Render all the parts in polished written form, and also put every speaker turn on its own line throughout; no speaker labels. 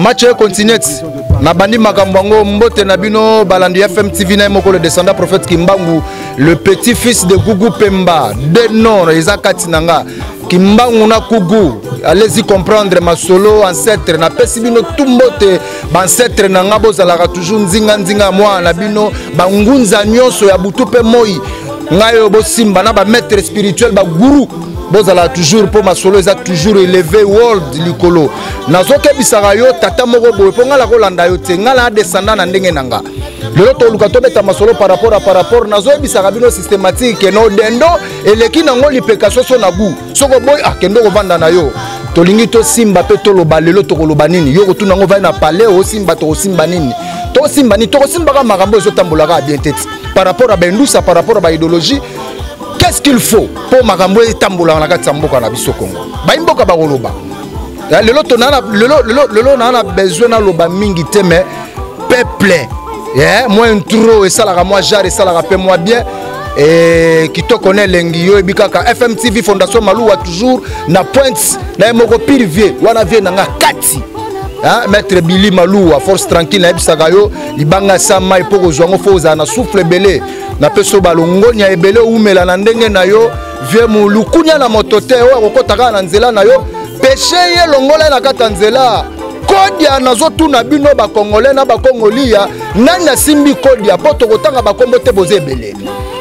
Match e continue ti. Nabandi makambo yango. Mbote na bino balandi FM TV na ye moko, le descendant prophète Kimbangu, le petit fils de Gugu Pemba. De nord eza kati na nga Kimbangu na Kugu. Allez-y comprendre masolo ancêtre. Napesi bino tu mbote, baancêtre na nga. Bozalaka toujours nzinga nzinga mwana na bino, bangunza nyonso ya butu mpe moi. Ngai oyo bosimba na bamaître spirituel, bagourou, bozala toujours mpo masolo eza toujours élevé, world likolo. Nazokebisaka yo, tata moko boye, mpo ngai nakolanda yo te. Ngai na descendant na ndenge na nga. Lelo toluka tobeta masolo par rapport. Nazoyebisaka bino systématique no dendo eleki nango lipeka soso na gu. Soki oboyi, akende kovanda na yo. Tolingi tosimba mpe toloba. Lelo tokoloba nini? Yo kotuna yango, vai na palais osimba. Tokosimba nini? Tokosimba nini? Tokosimbaka makambo ezotambolaka bien te par rapport à bendusa, par rapport à baidéologie. Qu'est-ce qu'il faut mpo makambo etambolaka na kati ya mboka na biso Kongo? Bayimboka bakoloba lelo. Lelo naa na besoin naloba mingi te, mais peuple, yeah, mwa intro esalaka mwa genre, esalaka mpe mwa bien e, kitoko na elengi. Yo oyebi kaka FM TV, Fondation Maluwa, toujours na pointe na ye moko pire vie wana, vie na nga kati. Hein, maître Billy Maluwa, force tranquille. Nayebisaka yo, libanga sa mai mpo kozwa yango, fo ozala na souffle ebele. Napesi yo balongonia ebele, oumela na ndenge na yo. Vie molukunia na moto te oyo akokɔta kaka na nzela na yo, peshe ye, longola ye na kati ya nzela. Kodia, nazotuna bino bakongolais na bakongolia, nani asimbi kodia? Mpo tokotanga bakombo te, boza ebele,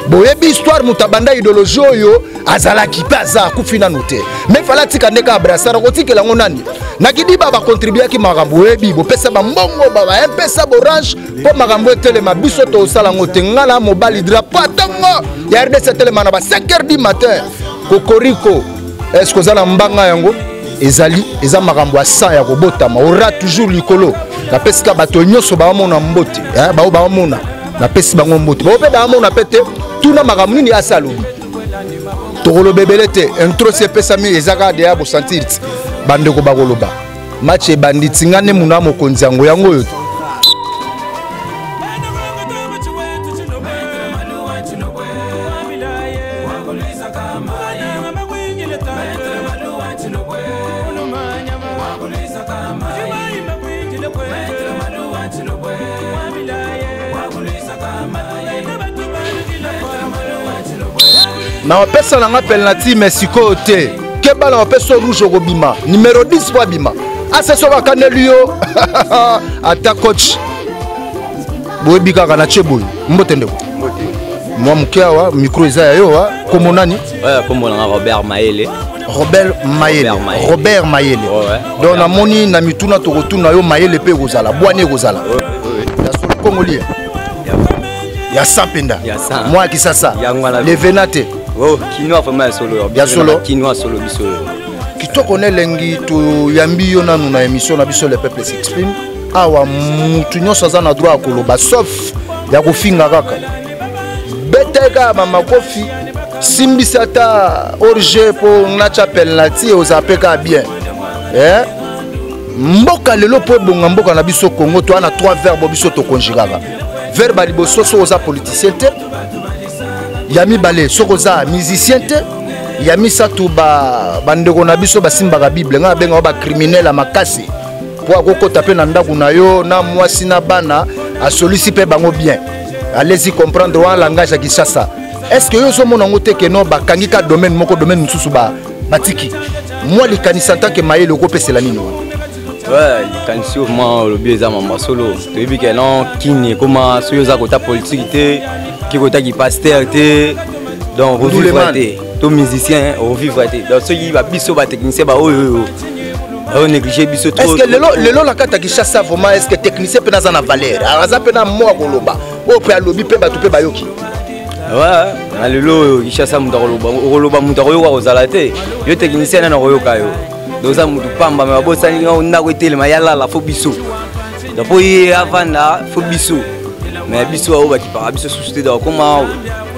boyebi histoire. Moto abanda idéologie oyo azalaki mpe aza, akufi nanu te, mais fala atika nde kaka brassard. Akotikela yango nani? Na kidiba bakontribuaki makambo, oyebi, bopesa bambongo bampesa borange mpo makambo etelema. Biso tosala yango te. Nga na mobali, drapeau atongo ya RDC etelema na ba 5 heures du matin. Kokoriko, est ce oza na mbanga? Yango ezali, eza makambo ya sang ya kobotama. Ora toujours likolo. Napesi ka bato nyonso baamona mbote, bao baamona, napesi bango mbote. Bao mpe baamona mpe te, tuna makambo nini asa alobi. Tokoloba ebele te. Intro si epesami, eza kaka deya bosentir ti bandeko bakoloba. Match ebandi. Tinga nde muna mokonzi yango, yango oyo. Na bapesa na nga penalty, mais sikoyo te. Keba na bapesa rouge, okobima numero 10 po abima ase. Soki akaneli yo ata coach, boyebi kaka na tie boye. Mbote ndeko, mwa moke awa, micro eza ya yo. Wa kombo nani?
Kombo nanga Robert Mayele.
Robert Mayele, Robert Mayele. Donc namoni na mituna tokotuna yo, mayele mpe ekozala bwani, ekozala ya solo. Kongolia ya sa mpenza, mwa ya Kisasa, levena te.
Kinois vraiment, ya solo.
Ya solo.
Kinois solo, biso.
Kitoko na elengi. Toyambi yo nanu na émission na biso Le Peuple s'exprime. Awa mutu nyonso aza na droit ya koloba, sauf ya kofinga kaka. Beta kaka bamakofi, simbisa ata orge mpo natya penalty, ozala mpe kaka bien, eh? Mboka lelo mpo ebonga, mboka na biso Congo, toa na trois verbe biso tokonjugaka. Verbe ya liboso, soki oza politicien te. Ya mibale, soki oza musicien te. Ya misato, bandeko na biso basimbaka Bible, ngai abengaka bacriminel ya makasi, mpo akokɔta mpe na ndako na yo na mwasi na bana, asolisi mpe bango bien. Allez-y comprendre wana langage ya Kinshasa. Est ce que yo ozomona yango te ke no bakangi ka domaine moko, domaine mosusu batiki? Mwa likanisi en tant que mayele, okopesela nini wana?
Ouais, likanisi oyo mwa olobi eza mama solo. Toyebi ke non, kini ekoma soki oza kota politike te, ki kotaki pasteur te, donc revivre te, to musicien revivre te. Donc soki babiso batechnicien baoyo oyo oyo néglige biso.
Est ce que lelo na kati ya Kinshasa vraiment, est ce que technicien mpe naza na valeur, aza mpe na mwa koloba oyo mpe alobi mpe bato mpe bayoki?
Ouais, na lelo oyo Kinshasa, moto akoloba, okoloba, moto akoyoka kozala te. Yo technicien, nani akoyoka yo? Donc oza motu pamba. Me babosani ndako etelema, yalala fo biso, donc mpo ye avanda fo biso. Me biso oyo bakipaka biso susu te. Donc koma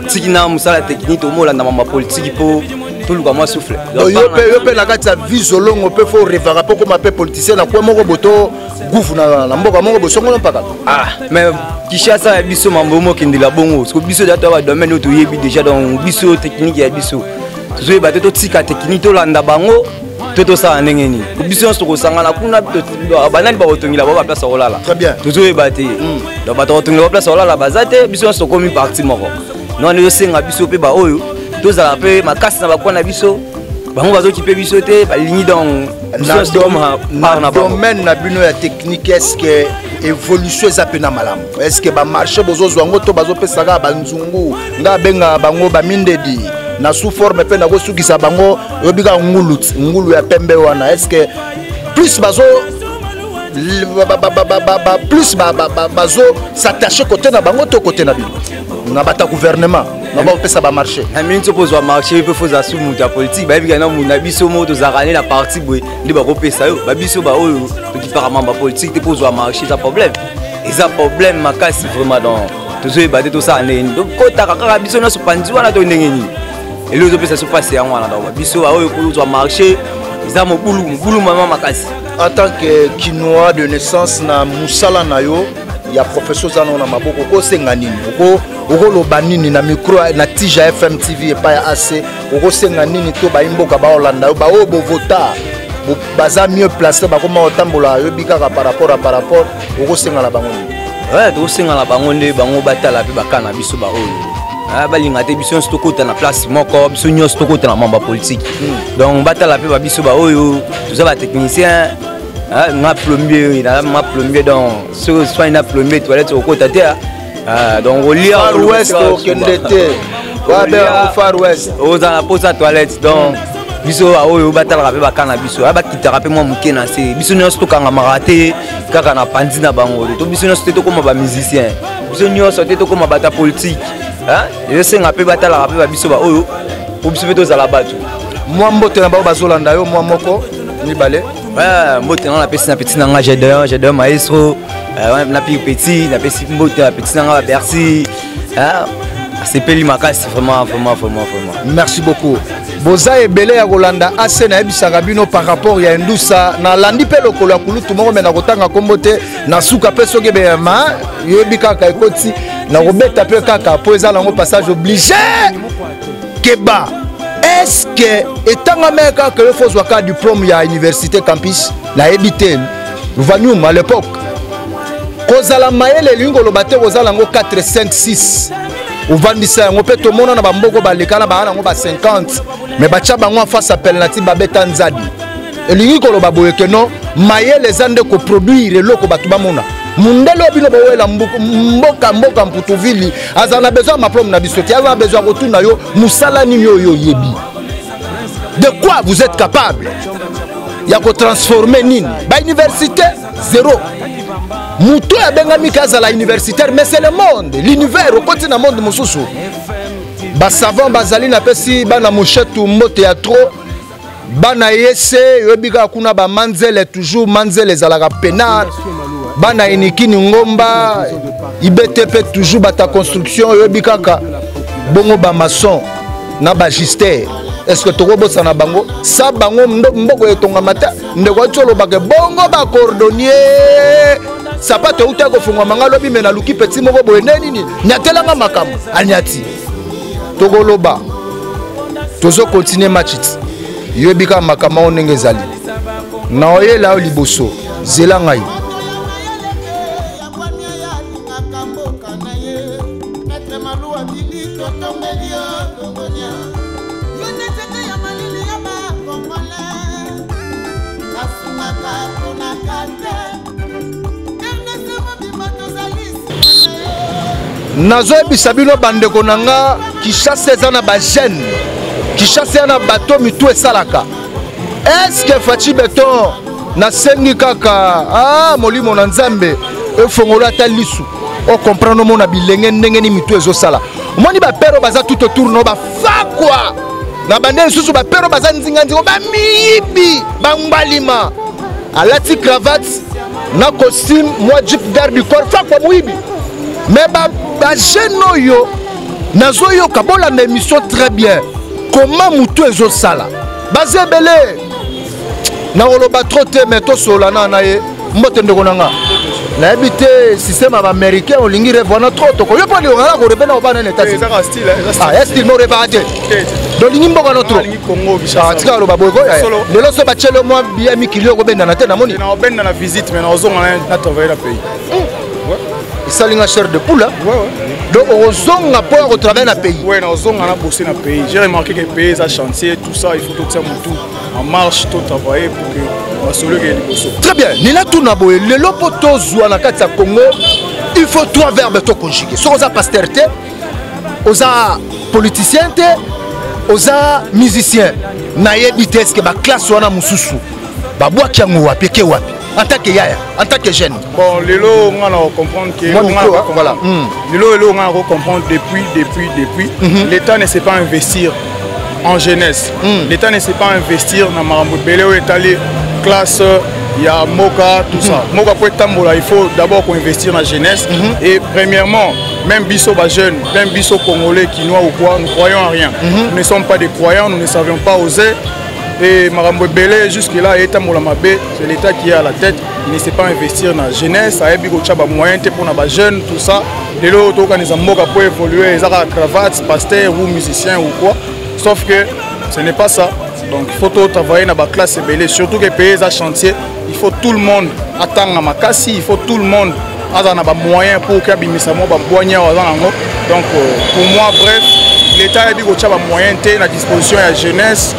tiki na mosala technique, tomolanda mama politiki mpo toluka mwa souffle.
Yo mpe na kati ya visolongo mpe fo revaka mpo koma mpe politicien na kwe moko boto gufu na mboka moko bosongono mpaka.
Ah, mais Kinshasa ya biso, mambo mokendela bongo siko. Biso deja toya badomaine oyo toyebi déjà. Donc biso technique ya biso tozoyeba te, totika technique, tolanda bango. To tosala ndenge nini? Biso nyonso tokosangana kuna, banani bakotongela bao baplace ya kolala? Tozoyeba te. Donc bato bakotongela baplace ya kolala baza te. Biso nyonso tokomi parti moko. Non, ezosenga biso mpe baoyo tozala mpe makasi na bakwa na biso. Bango bazokipe biso te, balingi donc
na domaine na bino ya technique, est ce que évolution eza mpe na malamu? Est ce que bamarché bozozwa yango to bazopesa kaka banzungu? Nga abengaka bango bamindedi na sous forme mpe nakosukisa bango. Oyebi kaka ngulu, ngulu ya pembe wana. Est ce que plus bazo plus bazo s'attache côté na bango to côté na bino, na bata gouvernement na bakopesa bamarché?
Na mingi soki ozwa marché mpe fozala su moto ya politike. Bayebi kana moto na biso moko tozalaka nde na parti boye nde bakopesa yo. Babiso baoyo tokipaka mamba politike te, mpo ozwa marché eza problème, eza problème makasi vraiment. Donc tozoyeba te tosala ndenge nini. Tokotaka kaka biso nyonso panzi wana to ndenge nini? Eloko ezopesa so mpasi yango wana. Donc biso baoyo kozwa marché eza mobulu, mobulu mama makasi.
En tant que Kinois de naissance, na mosala na yo ya professeur, oza nao na maboko, okosenga nini? Okoloba nini na micro na Tija FM TV epai ya AC? Okosenga nini to bayi mboka baolanda yo, baoyo bovota baza mieux placé, bakoma kotambola, oyebi kaka par rapport à par rapport, okosenga na bango nini?
Ouais, tokosenga na bango nde bango batala mpe baka na biso baoyo balinga te biso nyonso tokota na place moko, biso nyonso tokota na mambo ya politike. Donc batala mpe babiso baoyo toza batechnicien. Nga plombier, nga plombier, donc soki oswani na plombier, toilette okota te. Donc olia
Far West okende te, Far West.
Ozala na posa toilette. Donc biso oyo batalaka mpe baka na biso, bakitaka mpe mwa moke na se. Biso nyonso tokangamaka te kaka na panzi na bango to biso nyonso te tokóma bamusicien, biso nyonso te tokóma bato ya politike. Ezosenga mpe batalaka mpe babiso baoyo, po biso mpe tozala bato.
Mwa mbote na bao bazolanda yo, mwa moko mibale.
Mbote nanga napesi na petit na nga Gedeon, Gedeon maestro na pire petit. Napesi mbote na petit na nga Babercy, asepeli makasi vraiment, vraiment, vraiment, vraiment.
Merci beaucoup. Boza ebele ya kolanda AC. Nayebisaka bino par rapport ya Indusa, nalandi mpe lokolo ya kulutu moko me nakotanga nkombo te na suka mpe soki ebeyama, yoyebi kaka ekoti, nakobeta mpe kaka mpo eza nango passage obligé. Keba, est ce que etangama kaka yo fozwa kaka diplôme ya université campus? Nayebi te. Vanium à l'époque, kozala mayele elingi koloba te kozala yango 4 5 6 ovandisa yango mpe. Tomona na bamboko baleka na baa nango ba 50, mais batya bango en face appel na ti babeta nzadi. Elingi koloba boye ke non, mayele eza nde koproduire eloko bato bamona. Mundele oyo bino bowela mboka mboka mputuvili azala na besoin ya maplome na biso te. Aza na besoin ya kotuna yo mosala nini oyo oyebi, de quoi vous êtes capable ya kotransforme nini. Bauniversité zéro, moto oyo abengami ka azala universitaire, mais c'est le monde, l'univers. Okoti na monde mosusu, basavant bazali. Napesi bana moshetu mbote ya trop, bana yese, oyebi kaka kuna bamanzele, toujours manzele ezalaka penar, bana enikini ngomba IBTP, toujours bata construction, oyebi kaka bongo, bamaçon na bagister. Est ce que tokobosana bango? Sa bango mboko etongama te. Ndeko ati olobaka bongo bacordonnier, sapato euta kofungwama. Nga lobi me naluki peti moko boye nde nini nyatelanga makambo anyati. Tokoloba, tozokontinue match ti yoyebi kaka makambo yango ndenge ezali. Na oyela yo liboso, zela ngai. Nazoyebisa bino bandeko na nga, Kinshasa eza na bagene, Kinshasa eza na bato mitu esalaka. Eske Faci Beton, nasengi kaka molimo na Nzambe efongola ata lisu, ocomprendre, omona bilenge ndenge ni mitu ezosala. Omoni bapere baza tout autour no, bafakwa na bande lisusu, bapere baza nzinganzinga, bamiyibi, bangbalima, alati cravate na costume, mwa jeep, garde du corps, fakwa, moyibi. Mais bajeune oyo nazoyoka, bolanda émission très bien, comment motu ezosala. Baza ebele, nakoloba trop te, mais tosolola na ye. Mbote ndeko na nga. Nayebi te système ya baaméricain, olingi rêve wana trop. Toko yo mpo olingaka korêver na obana na États-Unis. Ah, ya style mo rêvaka te, dolingi mboka no trop. Tika aloba boye ko lelo so batieli mwa biya mikili, okobendana te, namoni.
Naobenda na visite, mais naozonga na travailler na pays.
Esalinga chair de poule. Donc okozonga mpo ya kotravailler na pays?
Ouais, naozonga na bosser na pays. J'ai remarqué que pays eza chantier, tout ça. Il faut totia motu en marche, to travailler pour que masolo ekeye liboso.
Très bien. Nina tuna boye: lelo mpo tozwa na kati ya Congo, il faut trois verbes to conjuguer. Soki oza pasteur te, oza politicien te, oza musicien, nayebi te eske baclasse wana mosusu babwaki yango wapi, eke wapi, en tant que yaya, en tant que jeune?
Bon, lelo nga na comprendre que
voilà.
Lelo nga na comprendre depuis l'État ne sait pas investir en jeunesse. L'État ne sait pas investir na makambo ebele oyo etali classe ya mboka, tout ça. Mboka po etambola, il faut d'abord koinvestir na jeunesse. Et premièrement, même biso bajeune, même biso Congolais, Kinois ou quoi, nous croyons en rien. Nous ne sommes pas des croyants, nous ne savions pas oser. Et makambo ebele jusque là etambola mabe, c'est l'État qui est à la tête. Il ne sait pas investir na jeunesse, ayebi kotia bamoyen te mpona bajeune, tout ça. Lelo tokanisa mboka po évoluer eza kaka cravate, pasteur ou musicien ou quoi, sauf que ce n'est pas ça. Donc il faut to travailler na baclasse ebele, surtout que pays eza chantier. Il faut tout le monde atanga makasi, il faut tout le monde aza na bamoyen pour ke abimisa mwa babwanya oyo aza nango. Donc pour moi, bref, l'État ayebi kotia bamoyen te na disposition ya jeunesse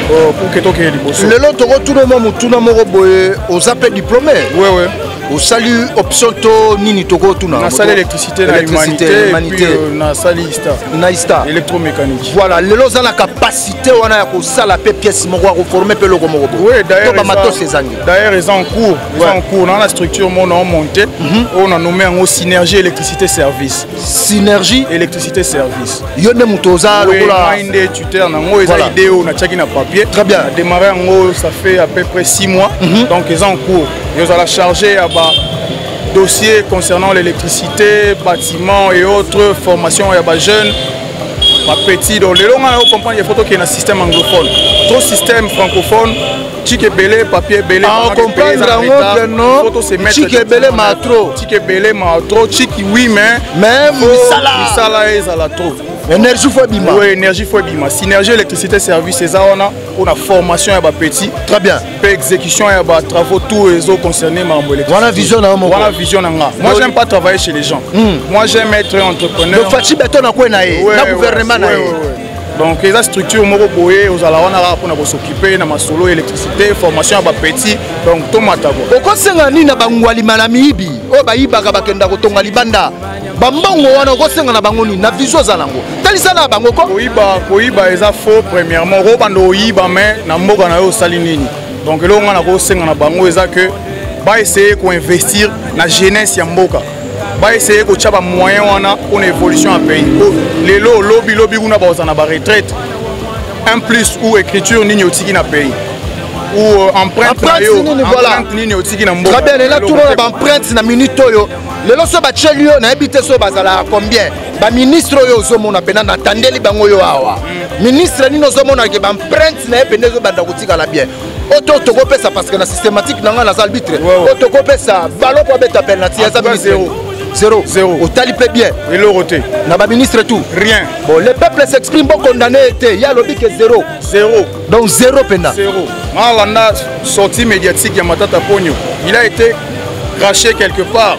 pour ke tokende liboso.
Lelo tokotuna mwa motuna moko boye: oza mpe diplômé?
Ouais.
Osali option to nini, tokotuna?
Nasali électricité na humanité, et puis nasali ISTA.
Na ISTA.
Électromécanique.
Voilà. Lelo oza na capacité wana ya kosala mpe pièce moko, ya koformer mpe eloko moko
boye?
To bamatos ezangi?
D'ailleurs eza en cours, eza en cours. Naa na structure moko na omonte oyo na nommé yango Synergie Électricité Service.
Synergie
Électricité Service.
Yo nde moto oza lokola?
Ngai nde tuteur nango. Eza idée oyo natiaki na papier.
Très bien.
Démarré yango, ça fait à peu près 6 mois. Donc eza en cours. Ezala chargé ya ba dossiers concernant l'électricité, bâtiment et autres, formation ya bajeune, bapetit. Donc lelo ngai na comprendre, il faut tokende na système anglophone, trop système francophone, tike ebele, papier ebele.
Comprendre yango ke non, tike ebele ma trop.
Tike ebele ma trop. Tiki oui, mais
mais
misala, misala ezala trop.
Énergie faut ebima.
Oui, énergie faut ebima. Synergie Électricité Service eza wana mpona formation ya bapetit.
Très bien.
Mpe exécution ya batravaux, tout ezo concerné makambo électricité.
Wana vision na yo moko?
Wana vision na nga. Moi, j'aime pas travailler chez les gens. Moi, j'aime être entrepreneur.
Donc Fatshi Béton na kwe na ye na gouvernement na ye.
Donc eza structure moko boye, ozala wana kaka mpona kos'occuper na masolo électricité, formation ya bapetit. Donc tomata
kwa. Okosenga nini na bangwalima na miyibi oyo bayibaka, bakenda kotonga libanda bambongo wana? Okosenga na bango nini na vision oza nango? Talisa na bango ko.
Koyiba, koyiba eza faux. Premièrement, okobanda oyiba, mais na mboka na yo osali nini? Donc eloko nga nakosenga na bango eza ke baessaye koinvestir na jeunesse ya mboka, baessaye kotia bamoyen wana mpona évolution ya pays. Po lelo, lobi lobi kuna bazala na baretraite, un plus ou écriture nini otiki na pays, ou empreinte na yo, empreinte nini otiki na mboka?
Très bien. Lela tuna na baempreinte na minute oyo lelo so batieli yo, nayebi te so bazalaka combien baministre oyo ozomona mpena natandeli bango oyo awa. Ministre nini ozomona ke baempreinte na ye pene ezobanda kotikala bien, oyo to tokopesa? Parce que na systématique na ngai, naza arbitre, oyo tokopesa ballon po abeta penalty eza ministre zéro.
Zéro.
Otali mpe bien?
Eloko te.
Na baministre tout?
Rien.
Bon, le peuple s'exprime, bokondamner te. Ye alobi ke zéro.
Zéro.
Donc zéro mpena.
Zéro. Malanda sortie médiatique ya Matata Ponyo, il a été craché quelque part,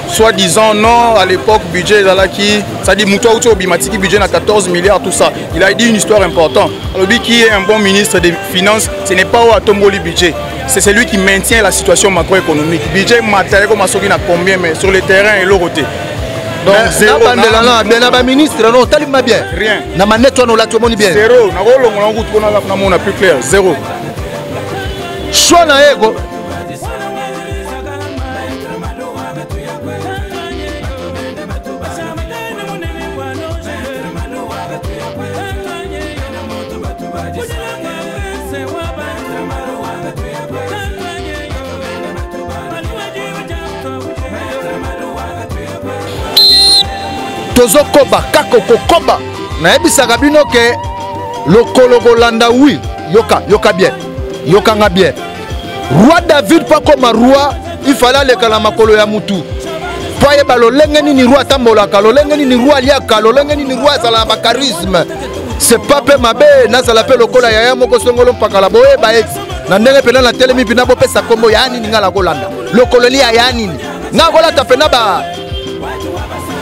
soi-disant non, à l'époque budget ezalaki, c'est-à-dire moto auti obima tiki budget na 14 milliards, tout ça. Il a dit une histoire importante. Alobi qui est un bon ministre des finances, ce n'est pas oyo atomboli budget, c'est celui qui maintient la situation macroéconomique. Budget matériel comme soki na combien, mais sur le terrain eloko te.
Donc nabandela na bien na baministre no, otalima bien?
Rien.
Na manete wana olati, omoni bien?
Zéro. Nakolongola ngo kutu mpona namona plus clair. Zéro.
Choix na ye ko. Tozokoba kaka kokoba. Nayebisaka bino ke lokolo kolanda wi. Yoka, yoka bien, yokanga bien. Roi David mpo akoma roi. Il fallait aleka na makolo ya mutu mpo ayeba lolenge nini roi atambolaka, lolenge nini roi aliaka, lolenge nini roi azala na bacharisme. C'est pas mpe mabe nazala mpe lokola yaya moko songolo mpakala, boyeba eti na ndenge mpena natelemi mpena bopesa nkombo ya nini. Ngai nakolanda lokololi ya ya nini, ngai kolata mpena ba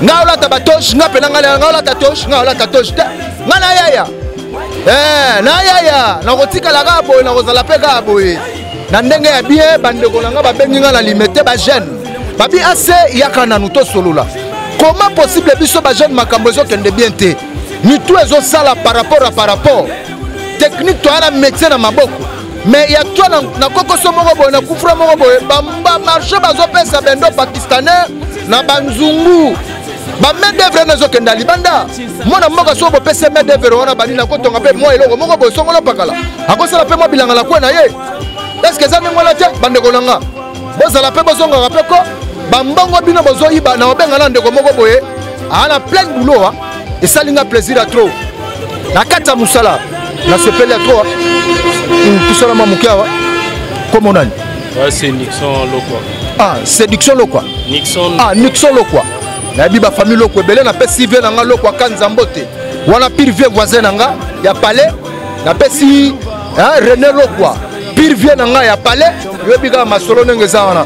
ngai olata batoche, ngai mpena ngai olata toche, ngai olata toche te. Ngai na yaya, na yaya nakotikala kaka boye, nakozala mpe kaka boye na ndenge ya bien. Bandeko na ngai babengi ngai na Limete, bajeune babi ase yaka nanu tosolola. Comment possible biso bajeune makambo ezokende bien te, mitu ezosala par rapport à par rapport technique, toya na métier na maboko, mais ya toi na kokoso moko boye, na kufra moko boye, bamarché bazopesa bendo pakistanais na banzungu, bamain d'œuvre wana ezokenda libanda. Mwana mboka, soki bopesi main d'œuvre wana, banini akotonga mpe mwa eloko moko boye, songolo pakala akosala mpe mwa bilanga na kwe na ye. Est-ce eza ndenge wana te? Bandeko na nga, bozala mpe bozongaka mpe ko bambongo bino bozoyiba. Na obenga na ndeko moko boye aa na plein boulot, esali nga plaisir ya trop na kati ya mosala, nasepeli ya trop. Tosala mwa moke awa. Kombo nani?
Ouais, c'est Nixon Lokwa.
Ah, Séduction Lokwa.
Nixon.
Ah, Nixon Lokwa. Nayebi bafamille Lokwa ebele. Napesi vie na nga Lokwa Kanza mbote wana, pire vieux voisin na nga ya palais. Napesi René Lokwa, pire vieux na nga ya palais. Oyebi kaka masolo ndenge eza wana.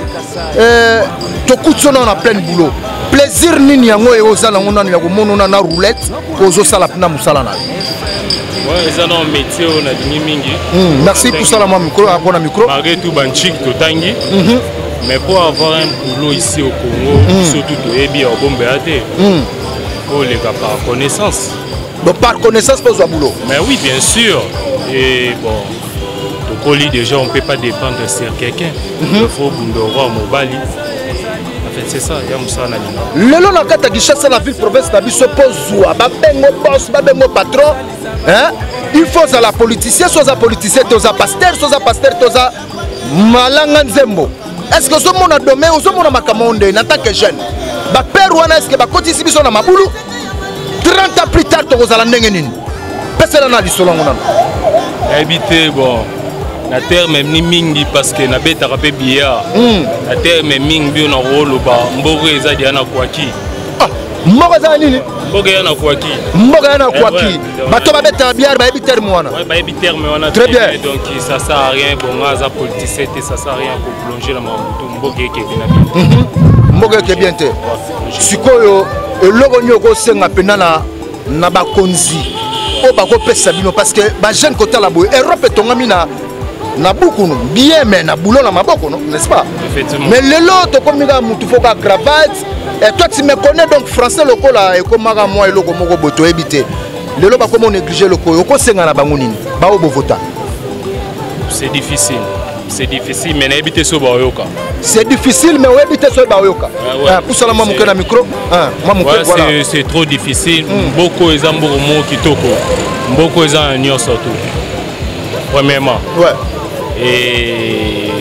Tokuti so nano na pleine boulot. Plaisir nini yango oyo oza nango nano ya komonona na roulette ozosala mpena mosala na yo?
Ouais, eza na métier oyo nalingi mingi.
Merci. Pusala mwa micro, akona micro.
Malgré tout banchik totangi, mais pour avoir un boulot ici au Congo, surtout toyebi ya obombela te, oleka par connaissance.
Donc par connaissance mpo ozwa boulot?
Mais oui, bien sûr. Et bon, tokoli déjà, on peut pas dépendre sur quelqu'un. Il faut bunda roi mobali. En fait, c'est ça ya mosala na linga.
Lelo na kati ya Kinshasa, na ville province na biso, mpo zwa babengo boss, babengo patron, hein? Il faut ozala politicien, so oza politicien te, oza pasteur, so oza pasteur te, oza malanga nzembo. Est ce que ozomona domaine, ozomona makambo nde en tant que jeune, bapere wana, est ce que bakotisi biso na mabulu? 30 ans plus tard tokozala ndenge nini? Pesela na lisolo yango nano.
Nayebi te. Bon, na terme ni mingi, parce que nabetaka mpe billard. Na terme mingi bio nakoloba mboka eza dia na kwaki.
Ah, mboka eza nini?
Mboka eza na kwaki.
Mboka eza na kwaki. Bato babetaka billard bayebi terme wana.
Ouais, bayebi terme wana.
Très bien.
Donc ça sert à rien. Bon, nga aza politicien te, ça sert à rien koplonger na mamutu. Mboka ekende na bien.
Mboka eke bien te. Sikoyo eloko nini okosenga mpena na bakonzi oyo bakopesa bino? Parce que bajeune kotala boye, Europe etongami na buku no bien, mais na boulot na maboko no, n'est-ce pas? Mais lelo tokomi kaka mutu fo kaka cravate. Et toi, tu me connais, donc français lokola ekomaka mwa eloko moko boye, toyebi te. Lelo bakoma onéglige eloko oyo. Okosenga na bango nini, baoyo bovota?
C'est difficile, c'est difficile, mais nayebi te so baoyoka.
C'est difficile, mais oyebi te soki baoyoka. Pusala mwa moke na micro, mwa moke.
Ouais, voilà. C'est trop difficile. Mboko eza mboko moko kitoko, mboko eza na nyonso tout, premièrement. Et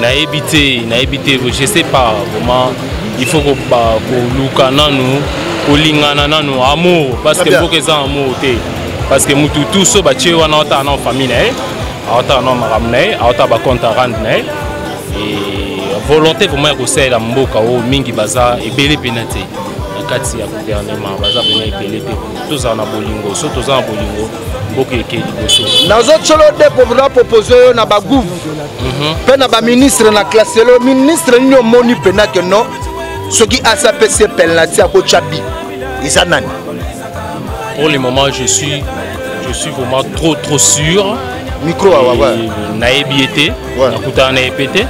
nayebi te, nayebi te, je sais pas vraiment. Il faut koluka nanu kolingana nanu, amour, parce que mboka eza amour te, parce que mutu tu so batie wana, otala na famille na ye, aotala na makambo na ye, aotala bacompte à rendre na ye. Et volonté vraiment ya kosalela mboka oyo mingi baza ebele mpena te na kati ya gouvernement, baza mpena ebele te. Tozala na bolingo, so toza na bolingo, mboka eke liboso.
Nazotyolo de na propose oyo na bagouve mpe na baministre na classe. Lelo ministre nini omoni mpena ke non, soki asapesi penalty akotya bi, eza nani?
Pour le moment, je suis vraiment trop trop sûr.
Micro awa, ouais.
Nayebi ye te, nakutana na ye pe te,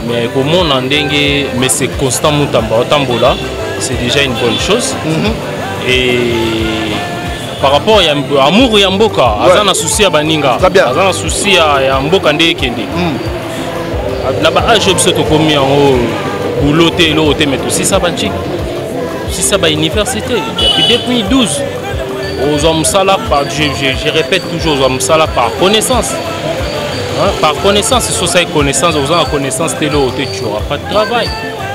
mais komona ndenge mais c'est Constant Mutamba otambola, c'est déjà une bonne chose. Et par rapport ya amour ya mboka, aza na souci ya baninga, aza na souci ya mboka nde ekende. Na baage oyo biso tokomi yango, boulot te, eloko te, mais tosisa banchik, tosisa bauniversité depuis 2012. Ozwa mosala par, je répète toujours, ozwa mosala par connaissance, hein, par connaissance. So osali connaissance, oza na connaissance te, eloko te, tu auras pas de travail.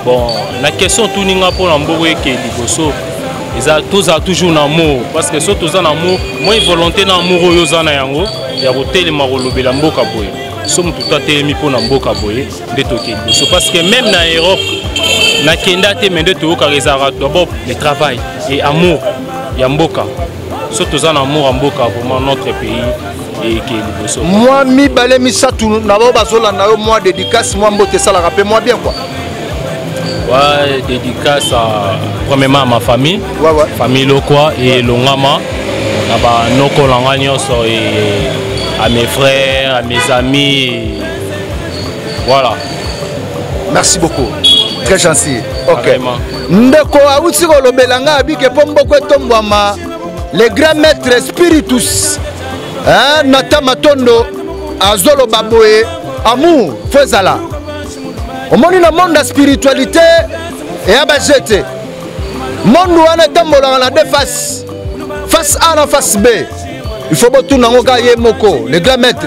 Bon, la question tuninga mpona mboko eke liboso eza tozala toujours na amour, parce que so toza na amour, moi volonté na amour oyo oza na yango ya kotelema kolobela mboka boye. So motu to atelemi mpo na mboka boye nde tokei liboso, parce que même na Europe nakenda te, mais nde toyokaka ezalaka d'abord le travail et amour ya mboka. So toza na amour ya mboka, vraiment notre pays ekei liboso.
Mwa mibale, misato na bao bazolanda yo, mwa dédicace, mwa mbote esalaka mpe mwa bien quoi.
Ouais, dédicace à, premièrement à ma famille, famille Lokwa et Longama, na ba noko langa nyonso et à mes frères, à mes amis. Et voilà.
Merci beaucoup, très gentil. Ok.
Vraiment.
Ndeko awuti kolobela ngai abike mpo mboko etombwama, le grand maître spiritus, hein, Nata Matondo azoloba boye: amour fo ezala. Omoni, na monde ya spiritualité eya baje te. Monde wana etambolaka na deux faces, face A na face B. Il faut botuna yango kaka ye moko, le grand maître.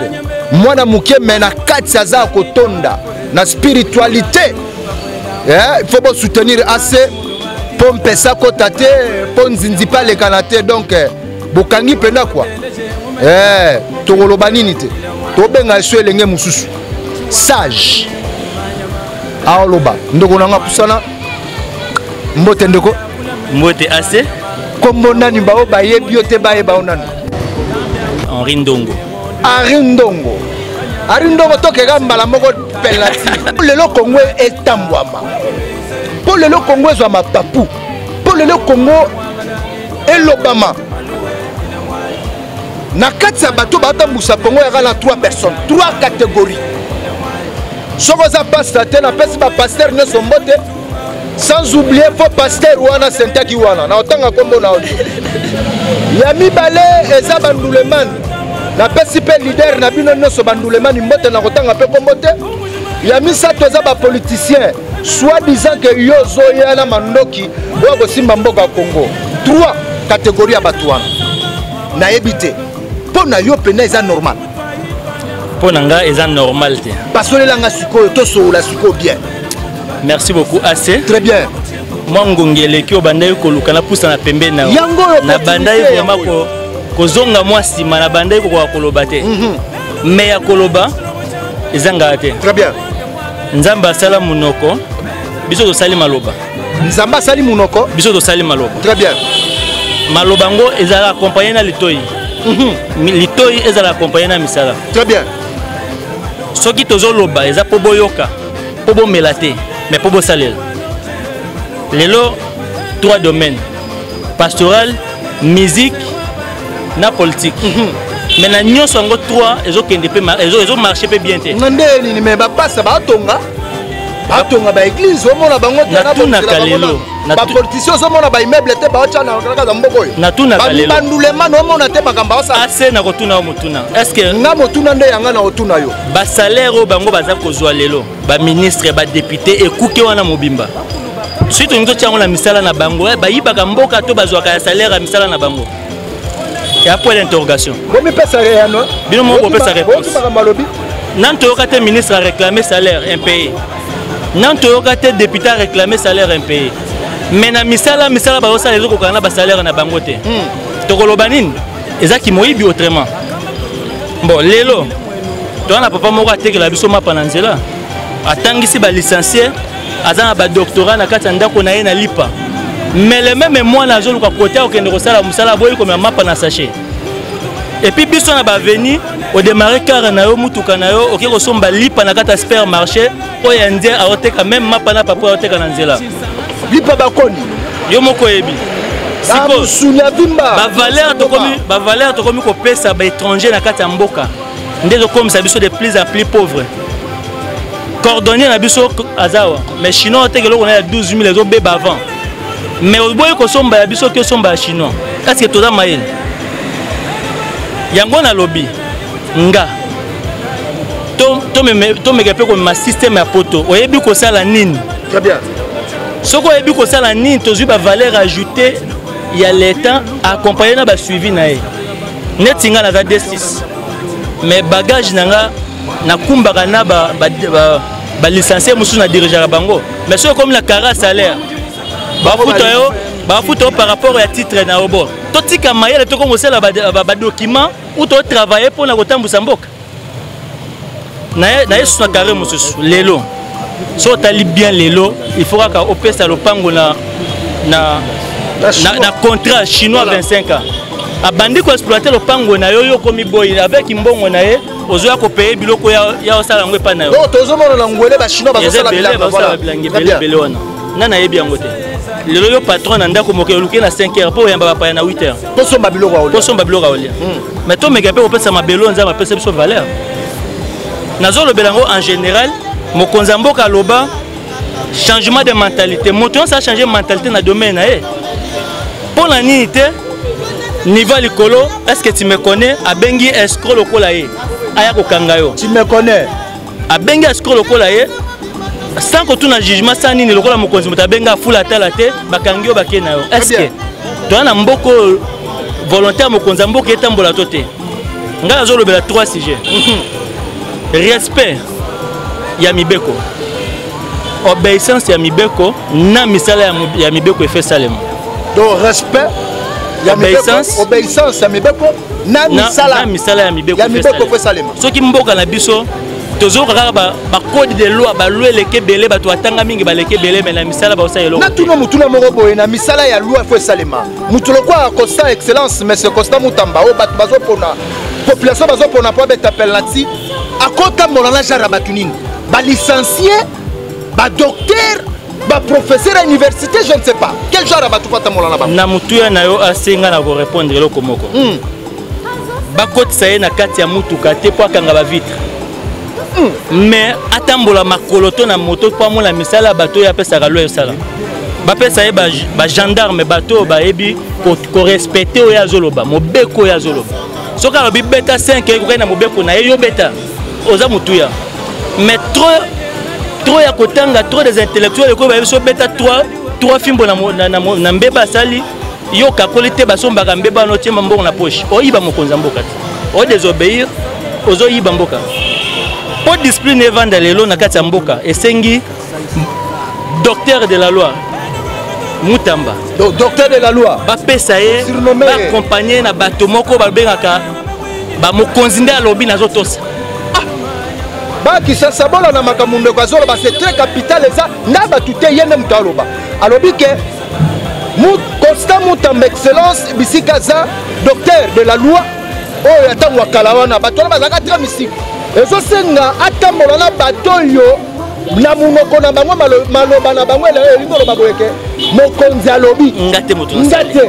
Mwana moke me na kati aza ya kotonda na spiritualité. Il faut bosoutenir ase mpo mpesa kota te, mpo nzinzi mpe alekana te. Donc bokangi mpenza kwa tokoloba nini te, tobenga eso elenge mosusu sage aoloba. Ndeko na nga, pusana. Mbote ndeko.
Mbote ase.
Kombo nani? Bao bayebi yo te, bayeba yo nani?
Henri Ndongo.
Henri Ndongo, Henri Ndongo, tokeka mbala moko penalty. Lelo Kongo etambwama, mpo lelo Kongo ezwa mapapu, mpo lelo Kongo elobama na kati ya bato batambusa Kongo, yaka na 3 personnes, 3 catégories. Soki oza pasteur te, napesi bapasteur nyonso mbote, sans oublier fo pasteur wana sentaki wana na otanga nkombo na yo. Ya mibale eza bandulemani, napesi mpe leader na bino nyonso bandulemani mbote, na kotanga mpe nkombo te. Ya misato eza bapoliticien, soit disant ke yo ozoya na mandoki oyo kosimba mboka ya Congo. Trois catégorie ya bato wana nayebi te. Mpo na yo mpena eza normal?
Mpo na nga eza normal te.
Basolelanga sikoyo, tosolola sikoyo bien.
Merci beaucoup AC.
Très bien.
Mwa ngongi eleki, oyo bandaki koluka napusa na pembeni na yo.
Yango oyo.
Nabandaki vraiment kozonga mwa nsima, nabandaki kokoka koloba te, mais ya koloba ezangaka te.
Très bien.
Nzambe asala monoko, biso tosali maloba.
Nzambe asali monoko.
Biso tosali maloba.
Très bien.
Maloba yango ezalaka accompagné na litoi. Litoi ezala accompagné na misala.
Très bien.
Soki tozoloba, eza mpo boyoka, mpo bomela te, mais mpo bosalela. Lelo trois domaines: pastoral, musique na politique. Mais na nyonso yango 3 ezokende mpe ezomarche mpe bien te.
Na nde nini? Me bapasa batonga, batonga baéglise, omona bango te.
Natunaka lelo.
Bapoliticien ozomona baimmeuble te, baotya na kaka mboka oyo.
Natunaka lelo.
Bandulema omona te makambo aosala.
Ase na kotuna yo motuna, est ce que
Nga motuna nde yanga na kotuna yo.
Basalaire oyo bango baza kozwa lelo, baministre, badéputé, ekuke wana mobimba, soki tolingi totia yango na misala na bango, bayibaka mboka to bazwaka ya salaire ya misala na bango? Ya point d'interrogation.
Bomipesa eyano.
Bino moko bopesa réponse.
Makambo alobi.
Nani toyoka te ministre aréclame salaire impayé? Nani toyoka te député aréclame salaire impayé? Mais na misala, misala bazosala ezokokana na basalaire na bango te. Tokoloba nini? Ezaki moyibi autrement. Bon, lelo toza na papa moko atekela biso mapa na nzela, atangisi balicencie, aza na badoctorat na kati ya ndako na ye na lipa, mais le même mwana azoluka kote akokende kosala mosala, aboyi komema mapa na sachet. Et puis biso na baveni odémarre car na yo, mutuka na yo, oke kosomba lipa na kati ya supermarché oyo ya nde aoteka même mapa na papa aoteka na nzela.
Lipa bakoni.
Yo moko oyebi.
Sikoyo vimba.
Bavaleur tokomi, bavaleur tokomi kopesa baétranger na kati ya mboka nde ezokomisa biso de plus en plus pauvre. Cordonnier na biso aza awa, mais chinois oteka eloko na ya 12 000, ezobeba avant, mais oboyi kosomba ya biso, oki osomba ya chinois. Est ce que toza mayele? Yango nalobi nga tomeka mpe komema système ya poto. Oyebi kosala nini?
Très bien.
Soki oyebi kosala nini, tozwi bavaleur ajoutée ya l'état accompagné na basuivi na ye. Neti nga naza D6, mais bagage na nga nakumbaka na balicencie mosusu na dirigeaka bango. Mais soki okomi na carré salaire, bafuta yo, bafuta yo par rapport ya titre na yo. Bo totika mayele, tokomi kosala badocument ou totravaille mpona kotambusa mboka. Na ye susu na carré mosusu. Lelo so otali bien, lelo il faut kaka opesa lopango na contrat chinois. 25 ans abandi koexploite lopango na yo, yo okomi boyi avec mbongo na ye, ozoya kopaye biloko ya osala yango epai na yo.
Donc tozomona na Ngwele bachinois
bazosala
bilanga.
Bilanga ebele ebele wana, nga nayebi yango te. Lelo yo patron na ndako, moke oluki na 5 heures mpo oyamba bapaya na 8 heures.
Tosomba biloko ya
kolia. Tosomba biloko ya kolia. Mais tomeka mpe kopesa mabele oyo Nzambe apesa biso valeur. Nazolobela yango en général. Mokonzi ya mboka aloba changement de mentalité. Moto nyonso achange mentalité na domaine na ye. Mpo na nini te niveau ya likolo? Est ce que tu me connais? Abengi escroc lokola ye aya kokanga yo.
Tu me connais.
Abengi escroc lokola ye sans kotuna jugement, sans nini, lokola mokonzi moto abenga, afula atala te, bakangi yo, bakei na yo. Est ce que toza na mboka oyo volontaire mokonzi ya mboka etambola to te? Ngai nazolobela trois sujets: respect ya mibeko, obéissance ya mibeko na misala ya mibeko efe esalema.
Donc respect ya
obéissance,
obéissance ya mibeko na misala.
Na misala ya mibeko.
Ya mibeko efe esalema.
Soki mboka na biso tozoyoka kaka bacode de loi, baloi eleki ebele, bato batanga mingi baleki ebele, mais na misala baosala eloko.
Natuna motuna moko boye: na misala ya loi efo esalema, moto lokola Constant, excellence monsieur Constant Mutamba, oyo bato bazopona, population bazopona mpo abeta penalty, akotambola na genre ya bato nini? Balicencie, badocteur, baprofesseur ya université, je ne sais pas quel genre ya bato po atambola na bango.
Na motuya na yo, asenga na korépondre eloko moko. Bakotisa ye na kati ya mutuka te mpo akanga bavitre, mais atambola makolo to na moto mpo amona misala ya bato oyo apesaka loi esala. Bapesa ye bagendarme, bato oyo bayebi korespecte oyo azoloba, mobeko oyo azoloba. Soki alobi beta 5, ekokai na mobeko na ye, yo beta, oza motuya. Mais trop trop ya kotanga, trop des intellectuels ekoyi bayebi so beta 3 3 fimbo na mbeba asali yo kakoli te. Basombaka mbeba wana, otiema mbongo na poche, oyiba mokonzi ya mboka te, odésobéir, ozoyiba mboka. Mpo discipline evanda lelo na kati ya mboka, esengi docteur de la loi Mutamba.
Donc, docteur de la loi.
Bapesa ye, baaccompagne na bato moko babengaka bamokonzi nde alobi nazotosa.
Bakisasa bola na makambo ndeko azoloba, c'est très capital. Eza na bato te, ye nde moto aloba, alobi ke Constant Mutamba, excellence, bisika aza docteur de la loi oyo ya ntango ya kala wana, bato wana bazalaka très mystique. Ezosenga atambola na bato oyo na monoko na bango, maloba na bango elingi oloba boyeke mokonzi alobi.
Nga te moto.
Nga te.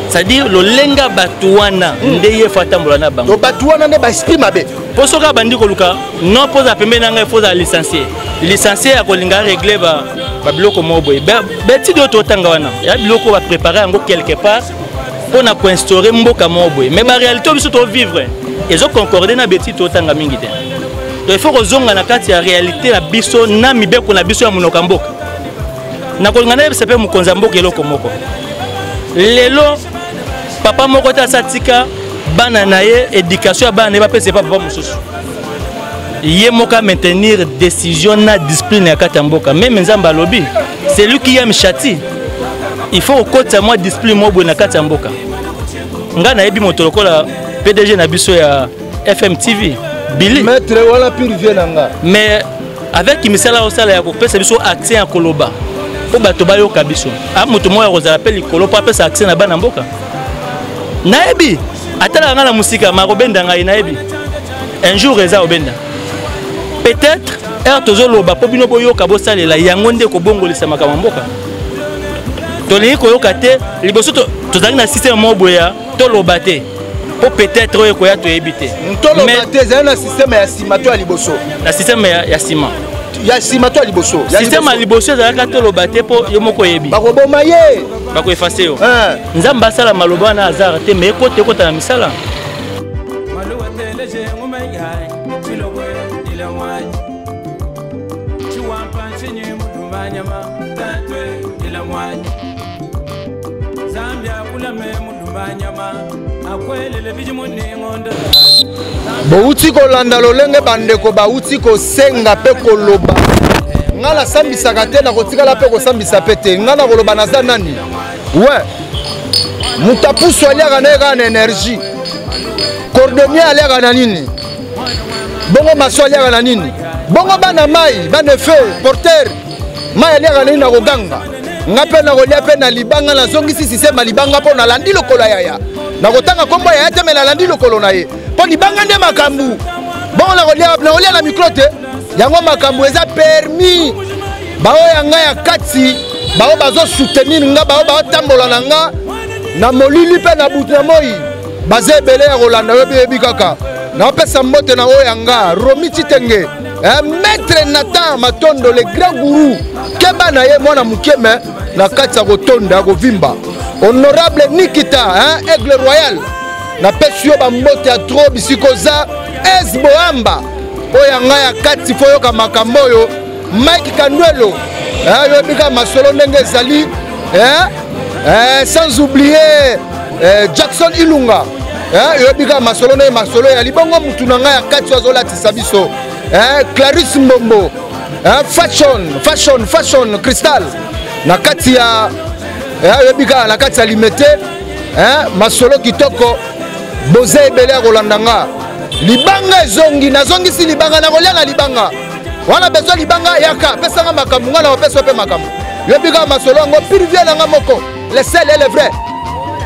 C'est-à-dire lolenga bato wana nde ye fo atambola na bango.
Bato wana nde baesprit mabe.
Mpo soki abandi koluka non, mpo ozala pembeni na ngai, fo ozala licencié. Licencié ya kolinga régler babiloko moko boye, baétude oyo totanga wana ya biloko baprépare yango quelque part mpo na koinstaure mboka moko boye, mais baréalité oyo biso tovivre ezoconcorde na baétude totanga mingi te. Donc il faut kozonga na kati ya réalité na biso na mibeko na biso ya monoko ya mboka. Nakolinga nayebisa mpe mokonzi ya mboka eloko moko: lelo papa moko te asa tika bana na ye, éducation ya bana na ye bapesa epa papa mosusu. Ye moko maintenir décision na discipline ya kati ya mboka. Même Nzambe alobi: celui qui aime châtie. Il faut okotisa mwa discipline moko boye na kati ya mboka. Ngai nayebi moto lokola PDG na biso ya FM TV, Billy.
Maître wana pur vie na nga.
Mais avec misala osala ya kopesa biso accès ya koloba mpo bato bayoka biso, a moto moko ya kozala mpe likolo mpo apesa accès na bana mboka. Nayebi atalaka ngai na mosika, ma kobenda ngai, nayebi un jour eza obenda peut-être heure tozoloba mpo bino boyoka, bosalela yango nde kobongolisa makambo ya mboka. Tolingi koyoka te. Liboso tozalaki na système moko boye ya toloba te mpo peut-être oyo ekoya toyebi te.
Toloba te, ezali na système ya nsima to ya liboso?
Na système ya nsima.
Ya nsima to ya liboso?
Système ya liboso ezalaka toloba te mpo yo moko oyebi.
Bakoboma ye.
Bakoefase yo. Nzambe asala maloba wana hasard te, mais ekota, ekota na misala.
Bouti kolanda lolenge bandeko bauti kosenga mpe koloba. Nga nasambisaka te, nakotikala mpe kosambisa mpe te. Nga nakoloba naza nani? We moto apusu aliaka na ye kaka na énergie, cordonnier aliaka na nini? Bongo maso aliaka na nini? Bongo bana mai, bana feu, porteur, mai aliaka na nini na koganga? Nga mpe nakolia mpe na libanga, nazongisi sisema libanga mpo nalandi lokolo ya yaya. Nakotanga nkombo ya yaya te, me nalandi lokolo na ye mpo libanga nde makambo. Bongo nakolia, nakolia na mikro te, yango makambo eza permis. Baoyo ya nga ya kati, baoyo bazosoutenir nga, baoyo baotambola na nga na molili mpe na butu na moi, baza ebele ya kolanda yo, biyebi kaka. Napesa mbote na oyo ya nga Romi Tshitenge, maître Nathan Matondo, le grand gourou, keba na ye mwana moke me na kati ya kotonda ya kovimba. Honorable Nikita, hein, Aigle Royal, napesi yo bambote ya trop bisika oza. Ez Boamba, oyo ya nga ya kati, fo yoka makambo oyo. Mike Kandwelo, hein, yoyebi kaka masolo ndenge ezali, hein, sans oublier Jackson Ilunga, hein, yoyebi kaka masolo ndenge masolo ya libongo. Mutu na ngai ya kati oyo azolatisa biso, hein, Clarisse Mbombo, hein, fashion, fashion, fashion Crystal na kati ya, hein, yoyebi kaka na kati ya Limete, hein, masolo kitoko. Boza ebele ya kolanda nga. Libanga ezongi, nazongisi libanga, nakolia na libanga. Wana besoin libanga, yaka, pesanga makambo, nga na opesa pe makambo. Yoyebi kaka masolo yango, pire vie na nga moko. Le seul est le vrai.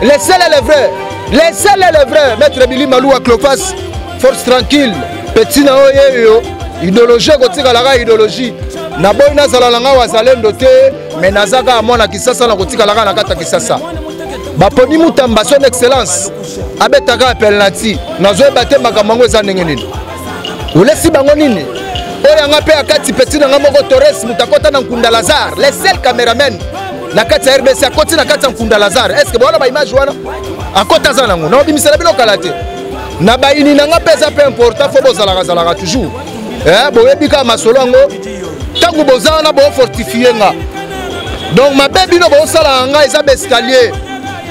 Le seul est le vrai. Le seul est le vrai. Maître Billy Maloua Clofas, force tranquille. Petit na oyo yo, idéologie ekotikalaka idéologie. Naboyi nazala na nga wazalendo te, mais naza kaka mwana Kisasa, na kotikalaka na kati ya Kisasa. Baponi Mutamba, son excellence, abetaka penalty. Nazoyeba te makambo yango eza ndenge nini. Olesi bango nini? Oyo yanga mpe ya kati, petit na nga moko Torres, moto akota na Nkunda Lazare, le seul cameraman na kati ya RDC akoti na kati ya Nkunda Lazare. Est-ce que bowana ba image wana akota aza nango? Na obimisela bino kala te. Na bayini na nga mpe eza mpe important, fo bozalaka zalaka toujours. Boyebi kaka masolo yango ntango boza wana bofortifie nga. Donc mabe bino bosalaka nga eza ba escalier.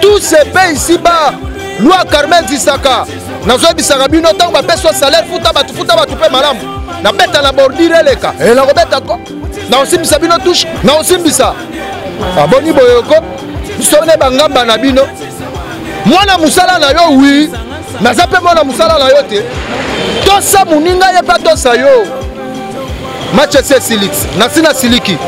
Tout se paye ici bas. Loi Carmen Zisaka, nazoyebisaka bino ntango bapesi yo salaire, futa bato, futa bato mpe malamu. Nabeta na bordure eleka, nakobeta ko, nakosimbisa bino touche, nakosimbisa. Aboni boyoko biso nde bangamba na bino. Mwana mosala na yo, oui, naza mpe mwana mosala na yo te. Tosa moninga ye mpe atosa yo. Match esi esiliki, nasi nasiliki.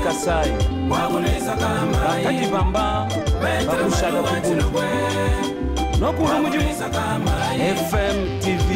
Kasai bakati bamba bakushaka kubundu nokulu mudimu FM TV.